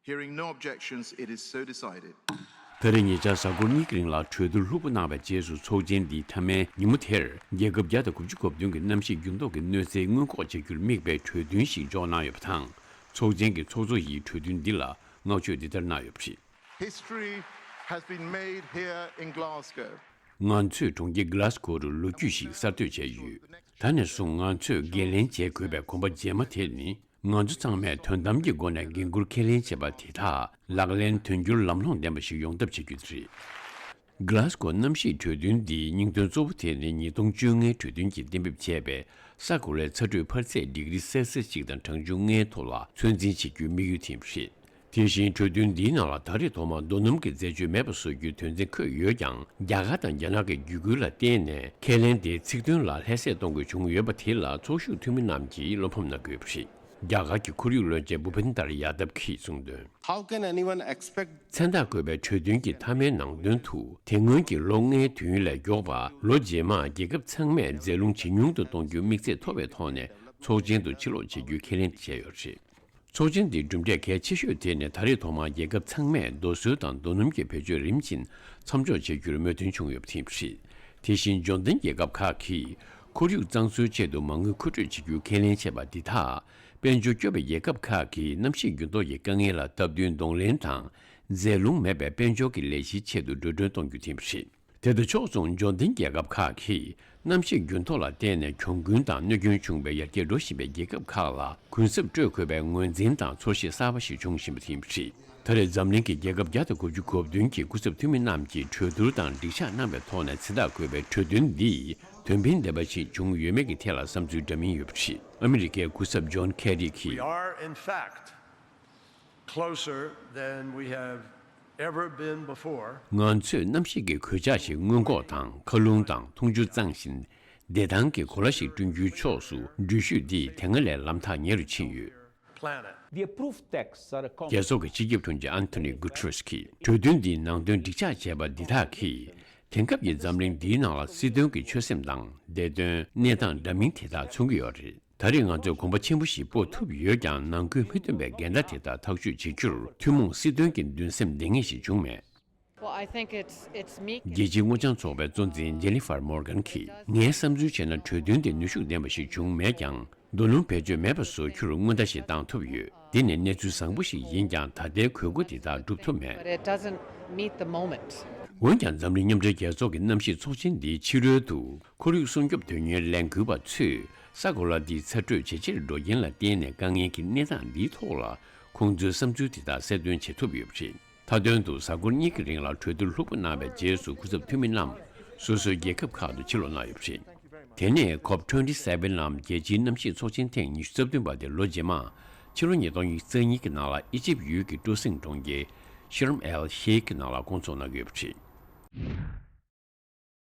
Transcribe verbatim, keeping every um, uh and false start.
Hearing no objections, it is so decided. ད་རེས་ཉེ་ཆར་གཟའ་འཁོར་གཉིས་ཀྱི་རིང་ལ་གྲོས་བསྡུར་ལྷུག་པོ་གནང་བའི་རྗེས་སུ་ཚོགས་ཆེན་འདིའི་མཐའ་མའི་ཉིན་མོ་དེར་རྒྱལ་ཁབ་བརྒྱ་དང་དགུ་བཅུ་གོ་བདུན་གྱི་གནམ་གཤིས་འགྱུར་ལྡོག་གི་གནོད་འཚེའི་སྔོན་འགོག་བྱ་རྒྱུར་དམིགས་པའི་གྲོས་མཐུན་ཞིག་འཇོག་གནང་ཡོད་པ་དང་། ཚོགས་ཆེན་གྱི་ཚོགས་གཙོ་ཡིས་གྲོས་མཐུན་འདི་ལ་བསྔགས་བརྗོད་འདི་ལྟར་གནང་ཡོད་པ་རེད། History has been made here in Glasgow. ང་ཚོས་གྲོང་ཁྱེར་གྷི་ལཱ་སྒོ་རུ་ལོ་རྒྱུས་ཤིག་གསར་གཏོད་བྱས་ཡོད། ད་ནས་བཟུང་ང་ཚོས་འགན་ལེན་བྱེད་དགོས་པའི་གོམ་པ་རྗེས་མ་དེ་ནི། ང་ཚོ་ཚང་མས་དོན་དམ་གྱི་སྒོ་ནས་འགན་ཁུར་ཁས་ལེན་བྱས་པ་དེ་དག་ལག་ལེན་དོན་འཁྱོལ་ལམ་ལྷོང་ལྡན་པ་ཞིག་ཡོང་ཐབས་བྱ་རྒྱུ་དེ་རེད། གྷི་ལཱ་སྒོ་གནམ་གཤིས་གྲོས་མཐུན་འདིའི་སྙིང་དོན་གཙོ་བོ་དེ་ནི་ཉིས་སྟོང་བཅོ་ལྔའི་གྲོས་མཐུན་གྱིས་གཏན་འབེབས་བྱས་པའི་ས་གོ་ལའི་ཚ་དྲོད་འཕར་ཚད་ཌིག་རི་སེལ་སི་ཡས་གཅིག་དང་གྲངས་ཆུང་ལྔའི་ཐོག་ལ་ཚོད་འཛིན་བྱེད་རྒྱུའི་དམིགས་ཡུལ་དེ་རེད། དེ་བཞིན་གྲོས་མཐུན་འདིའི་ནང་ལ་ད་རེས་ཐོག་མར་རྡོ་སྣུམ་གྱི་རྫས་སྤྱོད་མེད་པ་བཟོ་རྒྱུའི་དོན་ཚན་འཁོད་ཡོད་ཀྱང་། རྒྱ་གར་དང་རྒྱ་ནག་གི་བརྒྱུད་སྐུལ་ལ་བརྟེན་ནས་ཁས་ལེན་དེའི་ཚིག་དོན་ལ་ལྷད་སེལ་གཏོང་དགོས་བྱུང་ཡོད་པ་དེ་ལ་ཚོགས་ཞུགས་འཐུས་མི་རྣམས་ཀྱིས་བློ་ཕམ་གནང་གི་ཡོད་པ་རེད། རྒྱ་གར་གྱི་ཁོར་ཡུག་བློན་ཆེན་བུ་པིན་དར་ཡ་དབ་ཀྱིས་གསུངས་དོན། How can anyone expect མཚན་རྟགས་བཀོད་པའི་གྲོས་མཐུན་གྱི་མཐའ་མའི་ནང་དོན་དུ། དེ་སྔོན་གྱི་ལོ་ལྔའི་དུས་ཡུན་ལས་མགྱོགས་པ་ལོ་རྗེས་མར་རྒྱལ་ཁབ་ཚང་མས་རྫས་ལུང་ཇེ་ཉུང་དུ་གཏོང་རྒྱུའི་དམིགས་ཚད་མཐོ་བའི་ཐོག་ནས་ཚོགས་ཆེན་དུ་ཕྱིར་ལོག་བྱེད་རྒྱུའི་ཁས་ལེན་བྱས་ཡོད་པ་རེད། ཚོགས་ཆེན་འདིའི་གྲུབ་འབྲས་གལ་ཆེ་ཤོས་དེ་ནི་ད་རེས་ཐོག་མར་རྒྱལ་ཁབ་ཚང་མས་རྡོ་སོལ་དང་རྡོ་སྣུམ་གྱི་བེད་སྤྱོད་རིམ་བཞིན་མཚམས་འཇོག་བྱེད་རྒྱུར་མོས་མཐུན་བྱུང་ཡོད་པ་དེ་རེད། དེ་བཞིན་འབྱོར་ལྡན་རྒྱལ་ཁབ་ཁག་གིས་ཁོར་ཡུག་གཙང་བཟོའི་ཆེད་དུ་མ་དངུལ་མཁོ་སྤྲོད་བྱེད་རྒྱུའི་ཁས་ལེན་བྱས་པ་འདི་དག་དཔལ་འབྱོར་སྐྱོ་བའི་རྒྱལ་ཁབ་ཁག་གིས་གནམ་གཤིས་འགྱུར་ལྡོག་གི་དཀའ་ངལ་ལ་སྟབས་བསྟུན་གདོང་ལེན་དང་། རྫས་ལུང་མེད་པའི་དཔལ་འབྱོར་གྱི་ལས་གཞིའི་ཆེད་དུ་འགྲོ་གྲོན་གཏོང་རྒྱུ་དེ་རེད། དེ་དང་ཕྱོགས་མཚུངས་འབྱོར་ལྡན་རྒྱལ་ཁབ་ཁག་གིས་གནམ་གཤིས་འགྱུར་ལྡོག་ལ་བརྟེན་ནས་གྱོང་གུན་དང་གནོད་སྐྱོན་བྱུང་བའི་ཡར་རྒྱས་འགྲོ་བཞིན་པའི་རྒྱལ་ཁབ་ཁག་ལ་གུན་གསབ་སྤྲོད་དགོས་པའི་ངོས་འཛིན་དང་ཚོར་ཤེས་གསར་པ་ཞིག་འབྱུང་བཞིན་པ་དེ་རེད། ད་རེས་འཛམ་གླིང་གི་རྒྱལ་ཁབ་བརྒྱ་དང་དགུ་བཅུ་གོ་བདུན་གྱི་སྐུ་ཚབ་འཐུས་མི་རྣམས་ཀྱིས་གྲོས་བསྡུར་དང་འགྲིག་ཆགས་གནང་བའི་ཐོག་ནས་མཚན་རྟགས་བཀོད་པའི་གྲོས་མཐུན་འདིས་དོན་ཕན་ལྡན་པ་ཞིག་བྱུང་ཡོད་མེད་ཀྱི་ཐད་ལ་བསམ་ཚུལ་འདྲ་མིན་ཡོད་པ་རེད། ཨ་མི་རི་ཀའི་སྐུ་ཚབ་ཇོན་ཁེ་རི་གིས། We are in fact closer than we have ever been before. ང་ཚོས་གནམ་གཤིས་ཀྱི་གོད་ཆག་ཞིག་སྔོན་འགོག་དང་མཁའ་རླུང་དང་འཐུང་ཆུ་གཙང་ཞིང་བདེ་ཐང་གི་གོ་ལ་ཞིག་བསྐྲུན་རྒྱུའི་ཕྱོགས་སུ་འགྲུལ་བཞུད་འདིས་དེ་སྔ་ལས་ལམ་ཐག་ཉེ་རུ་ཕྱིན་ཡོད། Planet. The approved texts are a com- རྒྱལ་ཚོགས་ཀྱི་སྤྱི་ཁྱབ་དྲུང་ཆེ་ཨན་ཐོ་ནི་གུ་ཏྲེས་ཀྱིས་གྲོས་མཐུན་འདིའི་ནང་དོན་འགྲིག་ཆགས་བྱས་པ་འདི་དག་གིས་དེང་སྐབས་ཀྱི་འཛམ་གླིང་འདིའི་ནང་ལ་སྲིད་དོན་གྱི་ཆོད་སེམས་དང་བདེ་དོན་གནས་སྟངས་འདྲ་མིན་དེ་དག་མཚོན་གྱི་ཡོད་རེད། ད་རེས་ང་ཚོས་གོམ་པ་ཆེན་པོ་ཞིག་སྤོ་ཐུབ་ཡོད་ཀྱང་ནང་ཁུལ་མི་མཐུན་པའི་འགལ་ཟླ་དེ་དག་ཐག་གཅོད་བྱེད་རྒྱུར་ཐུན་མོང་སྲིད་དོན་གྱི་འདུན་སེམས་ལྡན་ངེས་ཤིག་བྱུང་མེད། Well, I think it's it's meek. རྒྱལ་སྤྱིའི་སྔོ་ལྗང་ཚོགས་པའི་གཙོ་འཛིན་ཇེ་ནི་ཧྥར་མོར་གན་གྱིས། ངའི་བསམ་ཚུལ་བྱས་ན་གྲོས་མཐུན་དེ་ནུས་ཤུགས་ལྡན་པ་ཞིག་བྱུང་མེད་ཀྱང་། རྡོ་སྣུམ་བེད་སྤྱོད་མེད་པ་བཟོ་རྒྱུར་སྔོན་བརྡ་ཞིག་བཏང་ཐུབ་ཡོད། འདི་ནི་གནས་ཚུལ་བཟང་པོ་ཞིག་ཡིན་ཀྱང་ད་ལྟའི་དགོས་མཁོ་དེ་དག་སྒྲུབ་ཐུབ་མེད། But it doesn't meet the moment. འོན་ཀྱང་འཛམ་གླིང་མཉམ་འབྲེལ་རྒྱལ་ཚོགས་ཀྱི་གནམ་གཤིས་ཚོགས་ཆེན་འདིའི་ཕྱི་རོལ་དུ་ཁོར་ཡུག་སྲུང་སྐྱོབ་དོན་གཉེར་ལས་འགུལ་བ་ཚོས་ས་གོ་ལ་འདིའི་ཚ་དྲོད་ཇེ་ཆེར་འགྲོ་རྐྱེན་ལ་བརྟེན་ནས་དཀའ་ངལ་གྱི་གནས་སྟངས་འདིའི་ཐོག་ལ་ཁོང་ཚོའི་བསམ་ཚུལ་དེ་དག་གསལ་སྟོན་བྱེད་ཐུབ་ཡོད་པ་རེད། མཐའ་དོན་དུ་གཟའ་འཁོར་གཉིས་ཀྱི་རིང་ལ་གྲོས་བསྡུར་ལྷུག་པོ་གནང་བའི་རྗེས་སུ་སྐུ་ཚབ་འཐུས་མི་རྣམས་སོ་སོའི་རྒྱལ་ཁབ་ཁག་ཏུ་ཕྱིར་ལོག་གནང་ཡོད་པ་རེད། དེ་ནས་ཀོབ་ཊུ་ཝེན་ཊི་སེ་ཝེན་ནམ་རྒྱལ་སྤྱིའི་གནམ་གཤིས་ཚོགས་ཆེན་ཐེངས་ཉི་ཤུ་རྩ་བདུན་པ་དེ་ལོ་རྗེས་མ་ཕྱི་ལོ་ཉིས་སྟོང་ཉི་ཤུ་རྩ་གཉིས་ཀྱི་ནང་ལ་ཨི་ཇིབ་ཡུལ་གྱི་སྤྲོ་གསེང་གྲོང་ཁྱེར་ཤརམ་ཨེལ་ཤེ་ཁི་ནང་ལ་སྐོང་ཚོགས་གནང་གི་ཡོད་པ་རེད།